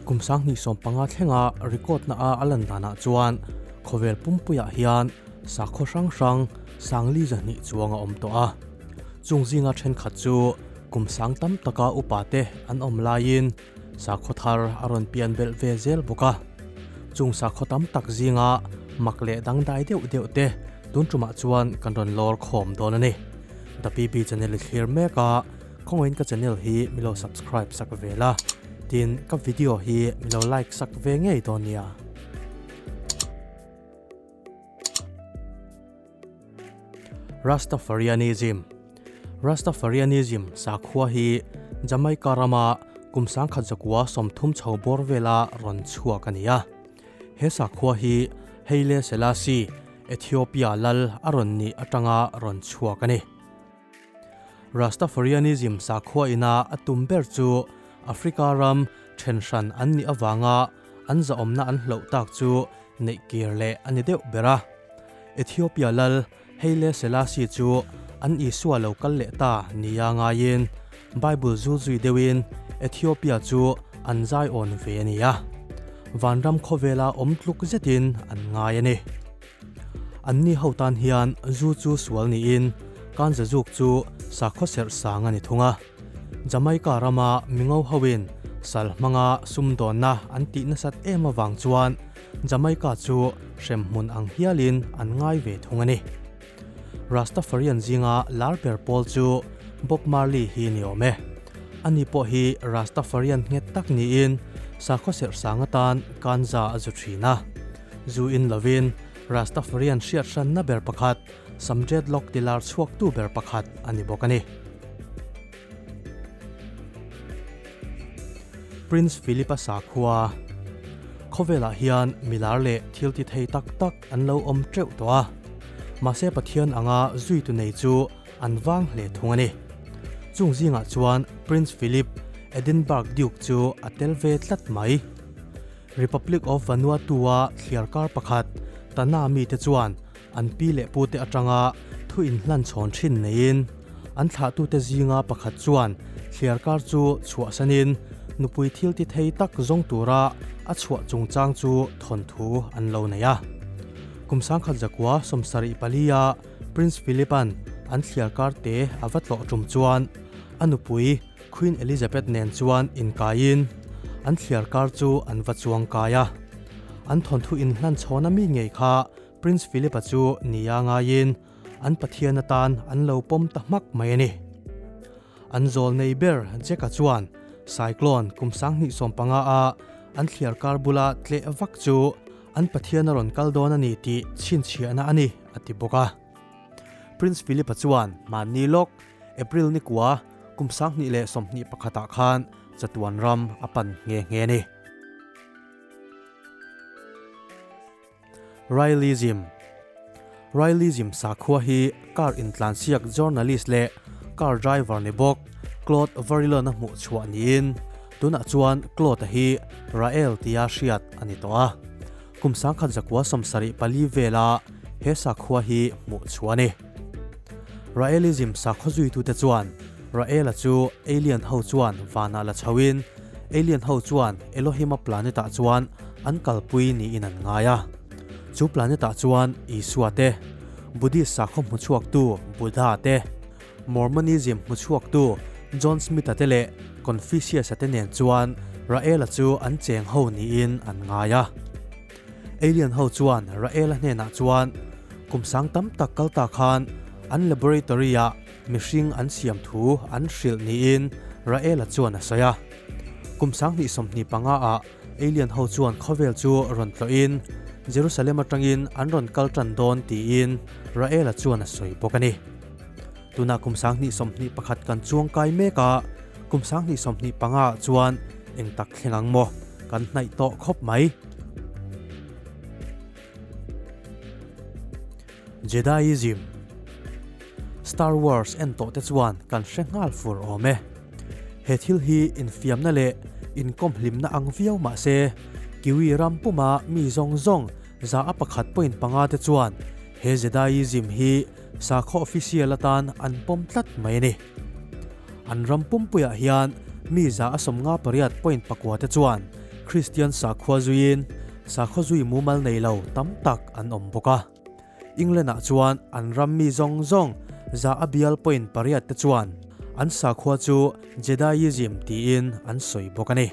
Kum 2015 thlenga record na a a lan danah chuan khawvel pumpuiah hian sakhaw hrang hrang 4,200 chuang a awm tawh a. Chung zinga thenkhat chu kum sang tam taka upa te an awm laiin sakhaw thar a rawn pian belh ve zel bawk a. Chung sakhaw tam tak zinga mak leh dangdai deuh deuh te tun tumah chuan kan rawn lawr khawm dawn a ni. The PB channel i thlir mek a, khawngahin ka channel hi mi lo subscribe sak ve la, tin ka video hi mi lo like sak ve ngei dawn nia. Rastafarianism Rastafarianism sakhua hi Jamaica rama kum 1930 chho bawr vela rawn chhuak a ni a. He sakhua hi Haile Selassie, Ethiopia lal a rawn nih atanga rawn chhuak a ni. Rastafarianism sakhua ina a tum ber chu Africa ram thenhran an nih avanga an zahawmna an hloh tak chu neih kir leh a ni deuh ber a. Ethiopia lal Haile Selassie chu an Isua lo kal leh ta nia ngaiin Bible zul zui deuhin Ethiopia chu an zai awn ve a ni a. Vanram khawvela awm tluk zetin an ngai a ni. Anni ho tan hian zu chu sual niin kanza zuk chu sakhaw serh sang a ni thung a. Jamaica rama mingo hoin sal hmanga sumdawnna an tih nasat em avang chuan Jamaica chu hremhmun ang hialin an ngai ve thung a ni. Rastafarian zinga lar ber pawl chu Bob Marley hi ni awm e. Ani pawh hi Rastafarian nghet tak niin sakhaw serh sang atan kanza a zu thin a. Zu in lovin Rastafarian hriat hranna ber pakhat Sam dreadlock ti lar chhuaktu ber pakhat a ni bawk a ni. Prince Philip-a sakhua Khawvelah hian milar leh thil ti thei tak tak an lo awm teuh tawh a, mahse Pathian anga zuitu nei chu an vang hle thung a ni. Chung zingah chuan Prince Philip, Edinburgh Duke chu a tel ve tlat mai. Republic of Vanuatu-a thliarkar pakhat Tanna mite chuan An pi leh pute atanga thu inhlan chhawn thin neiin an thlahtute zinga pakhat chuan thliarkar chu chhuahsanin nupui thil ti thei tak zawng tura a chhuah chungchang chu thawnthu an lo nei a. Kum 1974-a Prince Philip-a'n an thliarkar te a va tlawh tum chuan a nupui Queen Elizabeth nen chuan inkaiin an thliarkar chu an va chuang kai a. An thawnthu inhlan chhawna mi ngei kha Prince Philip-a chu nia ngaiin an Pathian atan an lo pawm ta hmak mai a ni. An zawl nei ber Jack-a chuan Cyclone kum 2015 a an thliar kar bula tleh vak chu an Pathian a rawn kal dawn a ni tih chhinchhiahna a ni a ti bawk a. Prince Philip-a chuan mahni lawk April nikua kum 2021 ah khan chatuan ram a pan nghe nghe a ni. Raelism Raelism sakhua hi car intlansiak journalist leh car driver ni bawk Claude Vorilhon a hmuh chhuah niin tunah chuan Claude-a hi Rael tia hriat a ni tawh a. Kum 1974 vela he sakhua hi hmuh chhuah a ni. Raelism sakhaw zuitute chuan Rael-a chu alien ho chuan vanah la chhoin alien ho chuan Elohim-a planet-ah chuan an kalpui niin an ngai a. Chu planet-ah chuan Isua te, Buddhist sakhaw hmuchhuaktu Buddha te, Mormonism hmuchhuaktu John Smith-a te leh Confucius-a te nen chuan Rael-a chu an cheng ho niin an ngai a. Alien ho chuan Rael-a hnenah chuan kum sang tam tak kal ta khan an laboratory-ah mihring an siam thu an hrilh niin Rael-a chuan a sawi a. Kum 2025-ah Alien ho chuan khawvel chu rawn tlawhin Jerusalem atangin an rawn kal tan dawn tiin Rael-a chuan a sawi bawk a ni. Tunah kum 2021 kan chuang kai mek a, kum 2025-ah chuan eng tak thleng ang maw? Kan hnaih tawh khawp mai. Jediism Star Wars en tawh te chuan kan hre nghal fur awm e. He thil hi infiamna leh inkawmhlimna ang viau mah se, Kiwi ram puma mi zawng zawng za a pakhat point panga te chuan he Jediism hi sakhaw official atan an pawm tlat mai a ni. An ram pumpuiah hian mi za a 58 point pakua te chuan Kristian sakhua zuiin sakhaw zui mumal nei lo tam tak an awm bawk a. England-ah chuan an ram mi zawng zawng za a bial point pariat te chuan an sakhua chu Jediism tiin an sawi bawk a ni.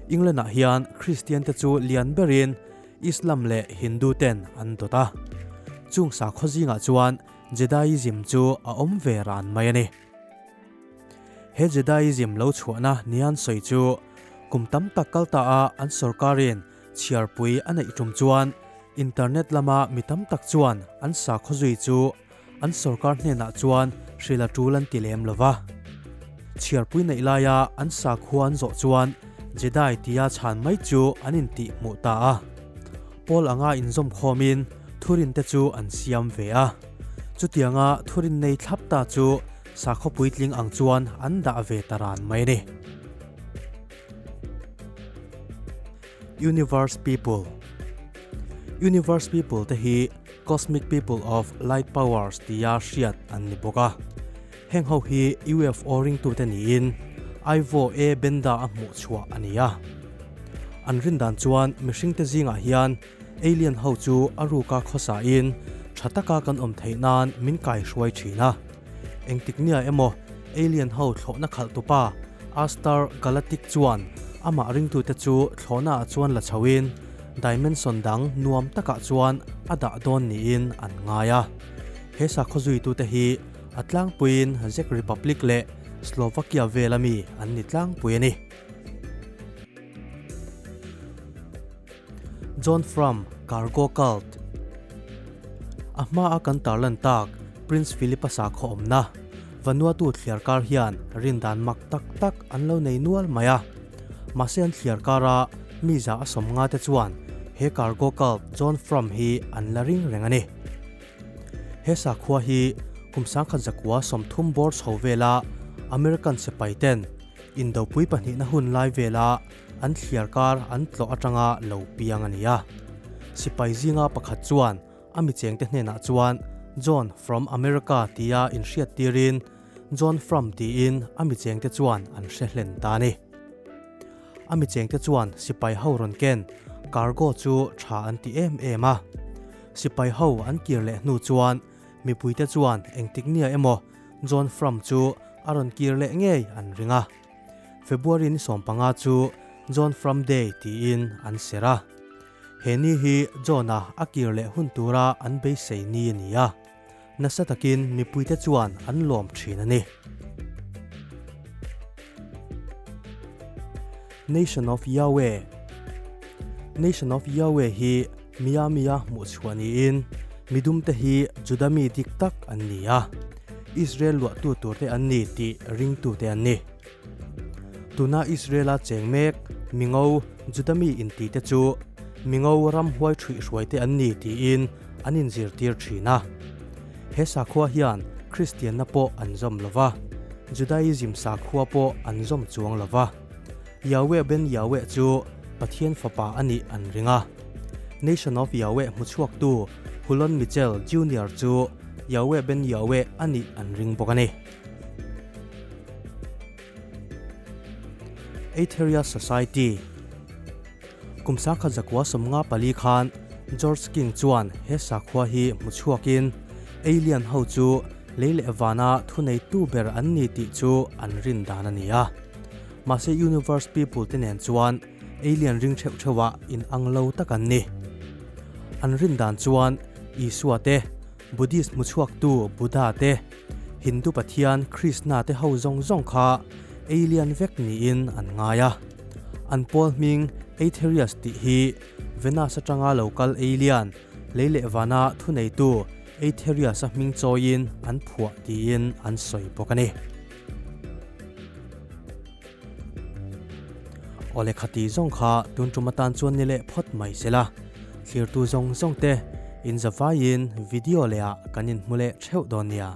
England-ah hian Kristian te chu lian berin Islam leh Hindu ten an dawt a. Chung sakhaw zingah chuan Jediism chu a awm ve ran mai a ni. He Jediism lo chhuahna nian sawi chu kum tam tak kal ta a an sorkarin chhiarpui a neih tum chuan internet lama mi tam tak chuan an sakhaw zui chu an sorkar hnenah chuan hril a tul an ti lem lo va. Chhiarpui neih laia an sakhua an zawh chuan Jedi tia chhan mai chu an intih hmuh ta a. Pawl anga inzawm khawmin thurin te chu an siam ve a. Chutianga thurin nei thlap ta chu sakhaw puitling ang chuan an dah ve ta ran mai a ni. Universe People Universe People te hi Cosmic People of Light Powers tia hriat an ni bawk a. Heng ho hi UFO ringtute niin Ivo A. Benda a hmuh chhuah a ni a. An rin dan chuan mihringte zingah hian alien ho chu a ruka khawsain tha taka kan awm theih nan min kaihruai thin a. Engtik nia emaw alien ho thlawhna khalh tupa Astar Galactic chuan amah ringtute chu thlawhnaah chuan la chhoin dimension dang nuam takah chuan a dah dawn niin an ngai a. He sakhaw zuitute hi a tlangpuiin Czech Republic leh Slovakia vela mi an ni tlangpui a ni. John Frum, Cargo Cult. A hmaa kan tarlan tak Prince Philip-a sakhaw awmna, Vanuatu thliar kar hian rindan mak tak tak an lo nei nual mai a. Mahse an thliar kara mi za a sawm nga te chuan he Cargo Cult John Frum hi an la ring reng a ni. He sakhua hi kum sangkhat zakua 30 bawr chho vela American sipai ten Indopui pahnihna hun lai vela an thliar kar an tlawh atanga lo piang a ni a. Sipai zinga pakhat chuan a mi chengte hnenah chuan John from America tia inhriat tirin John Frum tiin a mi chengte chuan an hre hlen ta a ni. A mi chengte chuan sipai ho rawn ken cargo chu tha an ti em em a. Sipai ho an kir leh hnu chuan mipuite chuan engtik nia emaw John Frum chu a rawn kir leh ngei an ring a. February ni 15 chu John Frum Day tiin an serh a. He ni hi John-a a kir leh hun tura an beisei ni a ni a. Nasa takin mipuite chuan an lawm thin a ni. Nation of Yahweh Nation of Yahweh hi Miami-a hmuh chhuah niin midumte hi Juda mi dik tak an ni a, Israel luahtu turte an ni tih ringtute an ni. Tuna Israel-a cheng mek mingo Juda mi intite chu mingo ramhuai ṭhuihhruaite an ni tiin an inzirtir ṭhin a. He sakhua hian Kristianna pawh an zawm lo va, Judaism sakhua pawh an zawm chuang lo va. Yahweh ben Yahweh chu Pathian Fapa a nih an ring a. Nation of Yahweh hmuchhuaktu Hulon Mitchell Junior chu Yahweh ben Yahweh a nih an ring bawk a ni. Aetherius Society Kum 1954 khan George King chuan he sakhua hi hmuchhuakin alien ho chu lei leh vana thuneitu ber an ni tih chu an rin dan a ni a. Mahse Universe People te nen chuan alien ring theuh theuhah in ang lo tak an ni. An rin dan chuan Isua te, Buddhist hmuchhuaktu Buddha te, Hindu pathian Krishna te ho zawng zawng kha alien vek niin an ngai a. An pawl hming Aetherius tih hi Venus atanga lo kal alien, lei leh vana thuneitu Aetherius-a hming chawiin an phuah tiin an sawi bawk a ni. Awle khati zawng kha tun tum atan chuan ni leh phawt mai se la. Thlirtu zawng zawng te in zavaiin video leh ah kan inhmu leh theuh dawn nia.